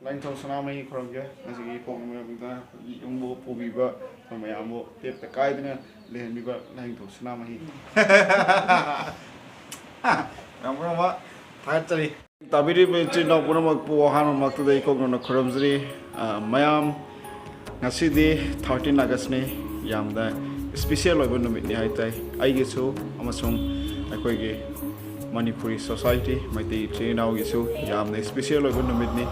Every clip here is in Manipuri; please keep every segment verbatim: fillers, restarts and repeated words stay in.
ꯂꯥꯏꯅꯤꯡꯊꯧ ꯁꯅꯥꯃꯍꯤ ꯈꯨꯔꯨꯝꯒꯦ꯫ ꯉꯁꯤꯒꯤ ꯏꯄꯣꯛ ꯅꯨꯃꯤꯠꯇ ꯌꯨꯝꯕꯨ ꯄꯨꯕꯤꯕ ꯑꯩꯈꯣꯏ ꯃꯌꯥꯝꯕꯨ ꯇꯦꯞꯇ ꯀꯥꯏꯗꯅ ꯂꯩꯍꯟꯕꯤꯕ ꯂꯥꯏꯅꯤꯡꯊꯧ ꯁꯅꯥꯃꯍꯤ꯫ ꯌꯥꯝ ꯄꯨꯝꯅꯃꯛ ꯊꯥꯒꯠꯆꯔꯤ꯫ ꯇꯥꯕꯤꯔꯤꯕ ꯏꯆꯤꯟ ꯏꯅꯥꯎ ꯄꯨꯝꯅꯃꯛꯄꯨ ꯑꯍꯥꯟꯕꯃꯛꯇꯗ ꯏꯀꯣꯛꯅꯅ ꯈꯨꯔꯨꯝꯖꯔꯤ꯫ ꯑ, ꯃꯌꯥꯝ, ꯉꯁꯤꯗꯤ thirteen Augustꯅꯤ꯫ ꯌꯥꯝꯅ special ꯑꯣꯏꯕ ꯅꯨꯃꯤꯠꯅꯤ ꯍꯥꯏꯇꯥꯏ꯫ ꯑꯩꯒꯤꯁꯨ ꯑꯃꯁꯨꯡ ꯑꯩꯈꯣꯏꯒꯤ ꯃꯅꯤꯄꯨꯔꯤ society, ꯃꯩꯇꯩ ꯏꯆꯤꯟ ꯏꯅꯥꯎꯒꯤꯁꯨ ꯌꯥꯝꯅ special ꯑꯣꯏꯕ ꯅꯨꯃꯤꯠꯅꯤ꯫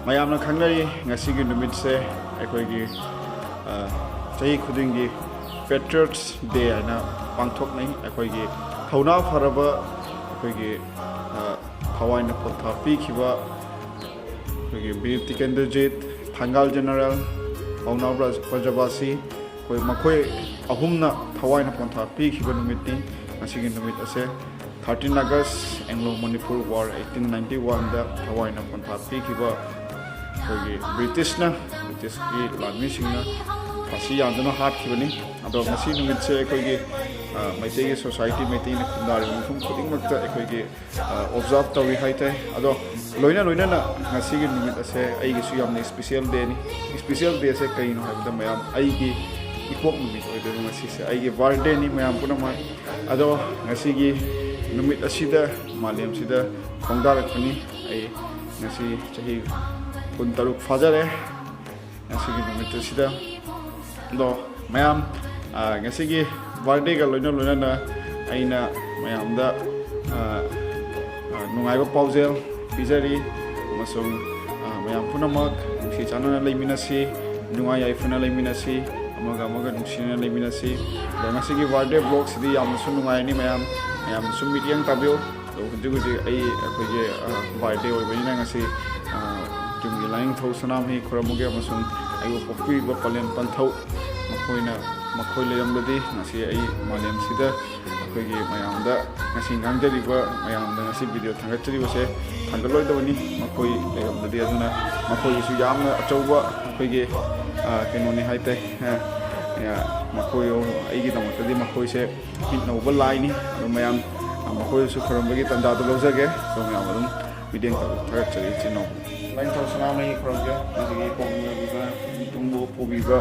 ꯃꯌꯥꯝꯅ ꯈꯪꯅꯔꯤ, ꯉꯁꯤꯒꯤ ꯅꯨꯃꯤꯠꯁꯦ ꯑꯩꯈꯣꯏꯒꯤ, ꯑ, ꯆꯍꯤ ꯈꯨꯗꯤꯡꯒꯤ Patriots Day ꯍꯥꯏꯅ ꯄꯥꯡꯊꯣꯛꯅꯩ꯫ ꯑꯩꯈꯣꯏꯒꯤ ꯊꯧꯅꯥ ꯐꯔꯕ, ꯑꯩꯈꯣꯏꯒꯤ, ꯑ, ꯊꯋꯥꯏꯅ ꯄꯣꯟꯊꯥ ꯄꯤꯈꯤꯕ ꯑꯩꯈꯣꯏꯒꯤ ꯕꯤꯔ ꯇꯤꯀꯦꯟꯗ꯭ꯔꯖꯤꯠ, ꯊꯪꯒꯥꯜ ꯖꯦꯅꯔꯦꯜ, ꯄꯥꯎꯅꯥ ꯕ꯭ꯔꯖ-, ꯕ꯭ꯔꯖꯕꯥꯁꯤ, ꯑꯩꯈꯣꯏ ꯃꯈꯣꯏ ꯑꯍꯨꯝꯅ ꯊꯋꯥꯏꯅ ꯄꯣꯟꯊꯥ ꯄꯤꯈꯤꯕ ꯅꯨꯃꯤꯠꯅꯤ꯫ ꯉꯁꯤꯒꯤ ꯅꯨꯃꯤꯠ ꯑꯁꯦ thirteen August, Anglo Manipur War eighteen ninety oneꯗ ꯊꯋꯥꯏꯅ ꯄꯣꯟꯊꯥ ꯄꯤꯈꯤꯕ ꯑꯩꯈꯣꯏꯒꯤ ꯕ꯭ꯔꯤꯇꯤꯁꯅ, ꯕ꯭ꯔꯤꯇꯤꯁꯀꯤ ꯂꯥꯟꯃꯤꯁꯤꯡꯅ ꯐꯥꯁꯤ ꯌꯥꯟꯗꯨꯅ ꯍꯥꯠꯈꯤꯕꯅꯤ꯫ ꯑꯗꯣ ꯉꯁꯤ ꯅꯨꯃꯤꯠꯁꯦ ꯑꯩꯈꯣꯏꯒꯤ, ꯑ, ꯃꯩꯇꯩꯒꯤ society, ꯃꯩꯇꯩꯅ ꯈꯨꯟꯗꯥꯔꯤꯕ ꯃꯐꯝ ꯈꯨꯗꯤꯡꯃꯛꯇ ꯑꯩꯈꯣꯏꯒꯤ, ꯑ, observe ꯇꯧꯔꯤ ꯍꯥꯏꯇꯥꯏ꯫ ꯑꯗꯣ ꯂꯣꯏꯅ ꯂꯣꯏꯅꯅ ꯉꯁꯤꯒꯤ ꯅꯨꯃꯤꯠ ꯑꯁꯦ ꯑꯩꯒꯤꯁꯨ ꯌꯥꯝꯅ special dayꯅꯤ꯫ Special dayꯁꯦ ꯀꯩꯅꯣ ꯍꯥꯏꯕꯗ, ꯃꯌꯥꯝ, ꯑꯩꯒꯤ ꯏꯄꯣꯛ ꯅꯨꯃꯤꯠ ꯑꯣꯏꯗꯣꯏꯕ ꯉꯁꯤꯁꯦ, ꯑꯩꯒꯤ birthdayꯅꯤ ꯃꯌꯥꯝ ꯄꯨꯝꯅꯃꯛ꯫ ꯑꯗꯣ ꯉꯁꯤꯒꯤ ꯅꯨꯃꯤꯠ ꯑꯁꯤꯗ ꯃꯥꯂꯦꯝꯁꯤꯗ ꯈꯣꯡꯗꯥꯔꯛꯄꯅꯤ꯫ ꯑꯩ ꯉꯁꯤ ꯆꯍꯤ ꯀꯨꯟꯇꯔꯨꯛ ꯐꯥꯖꯔꯦ ꯉꯁꯤꯒꯤ ꯅꯨꯃꯤꯠ ꯑꯁꯤꯗ꯫ ꯑꯗꯣ ꯃꯌꯥꯝ, ꯑ, ꯉꯁꯤꯒꯤ birthdayꯒ ꯂꯣꯏꯅ ꯂꯣꯏꯅꯅ ꯑꯩꯅ ꯃꯌꯥꯝꯗ, ꯑ, ꯑ, ꯅꯨꯡꯉꯥꯏꯕ ꯄꯥꯎꯖꯦꯜ ꯄꯤꯖꯔꯤ, ꯑꯃꯁꯨꯡ, ꯑ, ꯃꯌꯥꯝ ꯄꯨꯝꯅꯃꯛ ꯅꯨꯡꯁꯤ ꯆꯥꯟꯅꯅ ꯂꯩꯃꯤꯟꯅꯁꯤ, ꯅꯨꯡꯉꯥꯏ ꯌꯥꯏꯐꯅ ꯂꯩꯃꯤꯟꯅꯁꯤ, ꯑꯃꯒ ꯑꯃꯒ ꯅꯨꯡꯁꯤꯅꯅ ꯂꯩꯃꯤꯟꯅꯁꯤ꯫ ꯑꯗꯣ ꯉꯁꯤꯒꯤ birthday vlogꯁꯤꯗꯤ ꯌꯥꯝꯅꯁꯨ ꯅꯨꯡꯉꯥꯏꯔꯅꯤ ꯃꯌꯥꯝ, ꯃꯌꯥꯝꯅꯁꯨ ꯃꯤꯠꯌꯦꯡ ꯇꯥꯕꯤꯌꯨ꯫ ꯑꯗꯣ ꯍꯧꯖꯤꯛ ꯍꯧꯖꯤꯛ ꯑꯩ, ꯑꯩꯈꯣꯏꯒꯤ, ꯑ, birthday ꯑꯣꯏꯕꯅꯤꯅ ꯉꯁꯤ, ꯑ, ꯌꯨꯝꯒꯤ ꯂꯥꯏꯅꯤꯡꯊꯧ ꯁꯅꯥꯃꯍꯤ ꯈꯨꯔꯨꯝꯃꯒꯦ, ꯑꯃꯁꯨꯡ ꯑꯩꯕꯨ ꯄꯣꯛꯄꯤꯔꯤꯕ ꯄꯂꯦꯝ ꯄꯟꯊꯧ, ꯃꯈꯣꯏꯅ, ꯃꯈꯣꯏ ꯂꯩꯔꯝꯂꯗꯤ ꯉꯁꯤ ꯑꯩ ꯃꯥꯂꯦꯝꯁꯤꯗ ꯑꯩꯈꯣꯏꯒꯤ ꯃꯌꯥꯝꯗ ꯉꯁꯤ ꯉꯥꯡꯖꯔꯤꯕ, ꯃꯌꯥꯝꯗ ꯉꯁꯤ video ꯊꯥꯡꯒꯠꯆꯔꯤꯕꯁꯦ ꯊꯥꯡꯒꯠꯂꯣꯏꯗꯕꯅꯤ, ꯃꯈꯣꯏ ꯂꯩꯔꯝꯂꯗꯤ꯫ ꯑꯗꯨꯅ ꯃꯈꯣꯏꯒꯤꯁꯨ ꯌꯥꯝꯅ ꯑꯆꯧꯕ ꯑꯩꯈꯣꯏꯒꯤ, ꯑ, ꯀꯩꯅꯣꯅꯤ ꯍꯥꯏꯇꯥꯏ꯫ ꯑ, ꯑ, ꯃꯈꯣꯏ, ꯑꯩꯒꯤꯗꯃꯛꯇꯗꯤ ꯃꯈꯣꯏꯁꯦ ꯃꯤꯠꯅ ꯎꯕ ꯂꯥꯏꯅꯤ꯫ ꯑꯗꯣ ꯃꯌꯥꯝ, ꯃꯈꯣꯏꯁꯨ ꯈꯨꯔꯨꯝꯕꯒꯤ ꯇꯥꯟꯖꯥꯗꯨ ꯂꯧꯖꯒꯦ꯫ ꯑꯗꯣ ꯃꯌꯥꯝ ꯑꯗꯨꯝ ꯃꯤꯠꯌꯦꯡ ꯇꯧꯕ ꯊꯥꯒꯠꯆꯔꯤ ꯏꯆꯤꯟ ꯏꯅꯥꯎ꯫ ꯂꯥꯏꯅꯤꯡꯊꯧ ꯁꯅꯥꯃꯍꯤ ꯈꯨꯔꯨꯝꯒꯦ꯫ ꯃꯁꯤꯒꯤ ꯄꯣꯛꯅꯕꯤꯕ ꯏꯕꯨꯡꯕꯨ ꯄꯨꯕꯤꯕ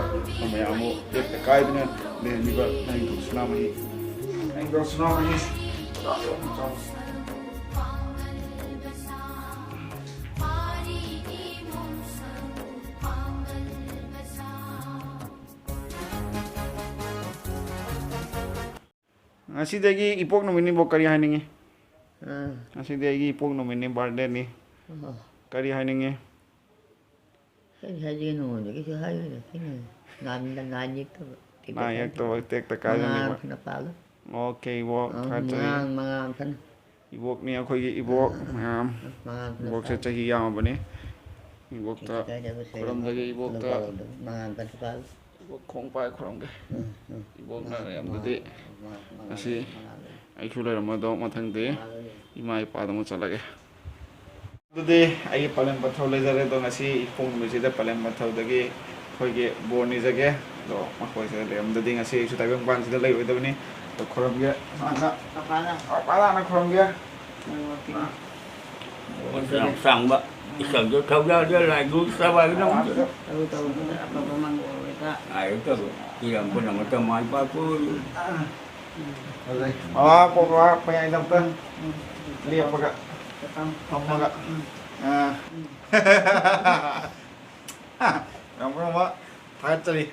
ꯃꯌꯥꯝꯕꯨ ꯂꯦꯞꯇ ꯀꯥꯏꯗꯅ ꯂꯩꯍꯟꯕꯤꯕ ꯂꯥꯏꯅꯤꯡꯊꯧ ꯁꯅꯥꯃꯍꯤ꯫ ꯂꯥꯏꯅꯤꯡꯊꯧ ꯁꯅꯥꯃꯍꯤ꯫ ꯉꯁꯤꯗꯒꯤ ꯏꯄꯣꯛ ꯅꯨꯃꯤꯠꯅꯤꯕꯣ, ꯀꯔꯤ ꯍꯥꯏꯅꯤꯡꯉꯤ? ꯑꯥ꯫ ꯉꯁꯤꯗꯤ ꯑꯩꯒꯤ ꯏꯄꯣꯛ ꯅꯨꯃꯤꯠꯅꯤ, ꯕꯥꯔꯗꯦꯅꯤ꯫ ꯑꯣ꯫ ꯀꯔꯤ ꯍꯥꯏꯅꯤꯡꯉꯤ? ꯀꯔꯤ ꯍꯥꯏꯗꯣꯏꯅꯣ? ꯀꯩꯁꯨ ꯍꯥꯏꯔꯣꯏꯗ, ꯀꯩꯅꯣ? ꯅꯥꯟ-, ꯅꯥꯟ ꯌꯦꯛꯇꯕ, ꯇꯦꯛꯇ ꯅꯥꯟ ꯀꯥꯏꯗꯕ꯫ ꯌꯦꯛꯇꯕ, ꯇꯦꯛꯇ ꯀꯥꯏꯗꯕ ꯃꯉꯥꯜ ꯏꯕꯣꯛ꯫ ꯐꯅ ꯄꯥꯜꯂꯨ꯫ ꯑꯣꯀꯦ, ꯏꯕꯣꯛ, ꯑꯥ, ꯊꯥꯒꯠꯆꯔꯤ꯫ ꯃꯉꯥꯜ, ꯃꯉꯥꯜ ꯐꯅ꯫ ꯏꯕꯣꯛꯅꯤ ꯑꯩꯈꯣꯏꯒꯤ ꯏꯕꯣꯛ ꯑꯥ, ꯃꯌꯥꯝ꯫ ꯃꯉꯥꯜ ꯐꯅ ꯏꯕꯣꯛꯁꯦ ꯄꯥꯜꯂꯨ꯫ ꯆꯍꯤ ꯌꯥꯝꯃꯕꯅꯤ꯫ ꯏꯕꯣꯛꯇ ꯇꯦꯛꯇ ꯀꯥꯏꯗꯕ ꯁꯣꯏꯗꯅ ꯈꯨꯔꯨꯝꯖꯒꯦ, ꯏꯕꯣꯛꯇ꯫ ꯂꯧꯕ ꯂꯧꯗꯕ ꯃꯉꯥꯜ ꯐꯅ ꯄꯥꯜꯂꯨ꯫ ꯏꯕꯣꯛ ꯈꯣꯡ ꯄꯥꯏ ꯈꯨꯔꯨꯝꯒꯦ꯫ ꯎꯝ, ꯎꯝ꯫ ꯏꯕꯣꯛꯅ ꯃꯉꯥꯜ, ꯂꯩꯔꯝꯗꯗꯤ ꯃꯉꯥꯜ, ꯃꯉꯥꯜ, ꯉꯁꯤ ꯃꯉꯥꯜ꯫ ꯑꯩꯁꯨ ꯂꯩꯔꯝꯃꯗꯧ, ꯃꯊꯪꯗꯤ ꯃꯉꯥꯜ꯫ ꯏꯃꯥ ꯏꯄꯥꯗ ꯑꯃꯨꯛ ꯆꯠꯂꯒꯦ꯫ ꯑꯗꯨꯗꯤ ꯑꯩꯒꯤ ꯄꯂꯦꯝ ꯄꯟꯊꯧ ꯂꯩꯖꯔꯦ꯫ ꯑꯗꯣ ꯉꯁꯤ ꯏꯄꯣꯛ ꯅꯨꯃꯤꯠꯁꯤꯗ ꯄꯂꯦꯝ ꯄꯟꯊꯧꯗꯒꯤ ꯑꯩꯈꯣꯏꯒꯤ ꯕꯣꯔ ꯅꯤꯖꯒꯦ꯫ ꯑꯗꯣ ꯃꯈꯣꯏꯁꯤꯗ ꯂꯩꯔꯝꯗꯗꯤ ꯉꯁꯤ ꯑꯩꯁꯨ ꯇꯥꯏꯕꯪꯄꯥꯟꯁꯤꯗ ꯂꯩꯔꯣꯏꯗꯕꯅꯤ꯫ ꯑꯗꯣ ꯈꯨꯔꯨꯝꯒꯦ ꯍꯥꯟꯅ꯫ ꯄꯥꯄꯥꯅ꯫ ꯄꯥꯄꯥꯅ ꯈꯨꯔꯨꯝꯒꯦ꯫ ꯃꯣꯏ ꯋꯥꯛꯀꯤꯡ꯫ ꯃꯁꯤ ꯌꯥꯝ ꯁꯥꯡꯕ ꯏꯁꯜꯗꯨ ꯊꯧꯖꯥꯜꯗ ꯂꯥꯏꯗꯨ ꯆꯥꯕ ꯍꯥꯏꯒꯗꯕ꯫ ꯇꯧ ꯇꯧꯗꯅ ꯑꯐꯕ ꯃꯪꯒꯣꯜ ꯑꯣꯏꯕ꯫ ꯂꯥꯏꯗꯨ ꯇꯧ꯫ ꯏꯔꯝꯕꯅ ꯃꯇꯝ ꯃꯥꯏ ꯄꯥꯛꯄ ꯑꯣꯏꯌꯨ꯫ ꯐꯖꯩ꯫ ꯃꯃꯥ ꯄꯣꯛꯄ ꯃꯌꯥꯏꯗ ꯑꯝꯇ ꯂꯦꯞꯄꯒ ꯐꯝꯃꯒ꯫ ꯑꯥ꯫ ꯌꯥꯝ ꯐꯕ ꯊꯥꯒꯠꯆꯔꯤ꯫